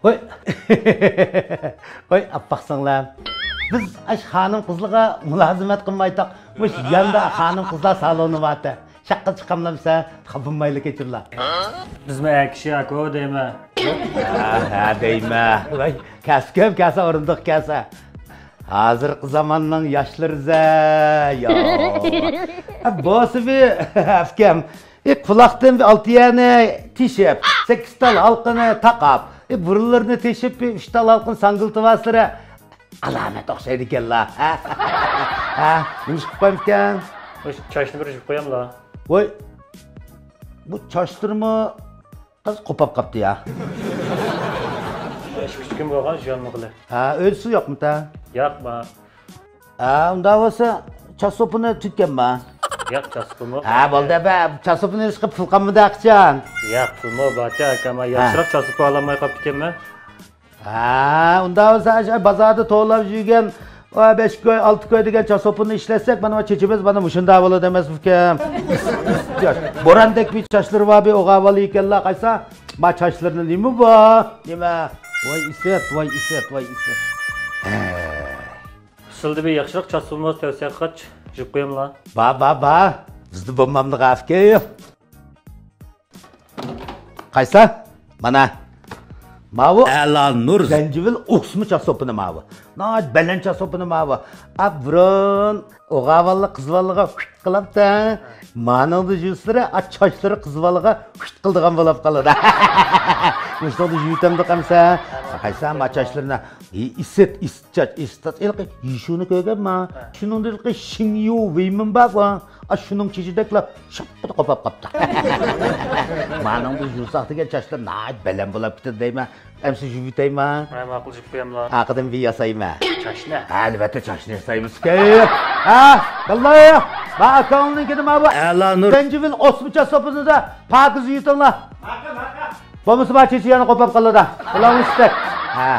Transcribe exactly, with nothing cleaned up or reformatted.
ھوي. ھوي، ئاپئاق سىڭلىم. بىز ئاش خانىم قىزلىغا مۇلازىمەت قىلمايتاق. مۇش ياندا خانىم قىزلار سالونى بارتە. شاققا چىقاملامسا، خاپىمايلى كەچۈرلا. بىزمۇ ئەر كىشى ئاكۇ دەيمەن. ھە، ھە دەيمەن. ۋاي، كەسكەم كەسە ئورۇندۇق كەسە. ھازىرقى زاماننىڭ ياشلىرى زە، يا. بولسا بى، ئەپكەم. ئى، قۇلاقتىن بىر ئالتە يەنى تېشىپ، سەككىز تال ھالقىنى تاقاپ، ئى، بۇرۇنلىرىنى تېشىپ، بىر ئۈچ تال ھالقىنى ساڭگىلىتىۋالسىلە، ئالامەت ئوخشايدىكەنلا. ھە؟ ھە؟ نېمە ئىش قىلىپ قويامىكەن؟ مۇشۇ چاچنى بىر يۇيۇپ قوياملا. ۋوي، بۇ چاچلىرىمۇ ئاز قوپاپ قاپتۇ يا. ئىككى ئۈچ كۈن بولغان، يۇيالمىغىلى. ھە، ئۆيدە سۇ يوقمۇ تە؟ ياق، ما. ھە، ئۇنداق بولسا، چاچ سوپۇنى تۈتكەنما؟ ياق، چاچ سوپۇمۇ. ھە، بولدى، بە، چاچ سوپۇنى ئېلىشقا پۇل قالمىدى قاچان؟ ياق، پۇلمۇ بارتى، ئاكام، ھە. ياخشىراق چاچ سوپۇ ئالالماي قاپتىكەنمەن. ھە، ئۇنداق بولسا، ئاشۇ بازاردا توۋلاپ يۈرگەن، ئۇ بەش كوي، ئالتە كوي دېگەن چاچ سوپۇنى ئىشلەتسەك، مانا چېچىمىز مانا مۇشۇنداق بولىدۇ ئەمەسمىكىن؟ بوراندەك بىر چاچلىرى بار، بىر ئوغاۋالى ئىكەنلا، قايسا؟ ما چاچلىرىنى نېمە بار؟ نېمە؟ ۋاي ئىسىت، ۋاي ئىسىت، ۋاي ئىسىت. ھە. ئۇسسۇلدا بىر ياخشىراق چاچ سوپۇمىز تەۋسىيە قىلغاچ، يۇيۇپ قوياملا. بار، بار، بار. بىزدە بولمامدىغان ئەپكەن يوق. قايسى؟ مانا. ماۋۇ. ئەلا نۇر. زەنجىۋىل ئوسما چاچ سوپۇنى ماۋۇ. ناھايىتى بەلەن چاچ سوپۇنى ماۋۇ. ئابرون. ئوغاۋانلىق قىزۋانلىققا خۇشت قىلىپتۇ. مانىڭدا يۈزلىرى، ئا، چاچلىرى قىزۋانلىققا خۇشت قىلىدىغان بولۇپ قالىدۇ. مۇشۇنىڭدا يۇتامدۇق ئەمسە. قايسى ما چاچلىرىنى. ئىسىت، ئىسىت چاچ، ئىسىت چاچ. ھېلىقى يىشۇنى كۆرگەنما؟ شۇنىڭدا ھېلىقى شىڭيۇ ۋېيمىن بار. ئا، شۇنىڭ چېچىدەكلا شاپپىدە قوپاپ قاپتۇ. مانىڭدا يۇساق دېگەن چاچلار ناھايىتى بەلەن بولاپ كېتىدۇ دەيمەن. ئەمسە يۇيۇۋېتەيمەن. ھە، ماقۇل، يۇيۇپ قوياملا. ئارقىدىن بىر ياسايمەن. چاچنى؟ ھە، ئەلۋەتتە، چاچنى ياسايمىز. ھە، باللا، ما ئاكاڭنىڭكىنى ما بۇ؟ ئەلا نۇر. زەنجىۋىل ئوسما چاچ سوپىنىدا پاكىز يۇتۇڭلار. بولمىسا ما چېچى يەنە قوپاپ قالىدۇ. بۇلارنى ئىستەك. ھە.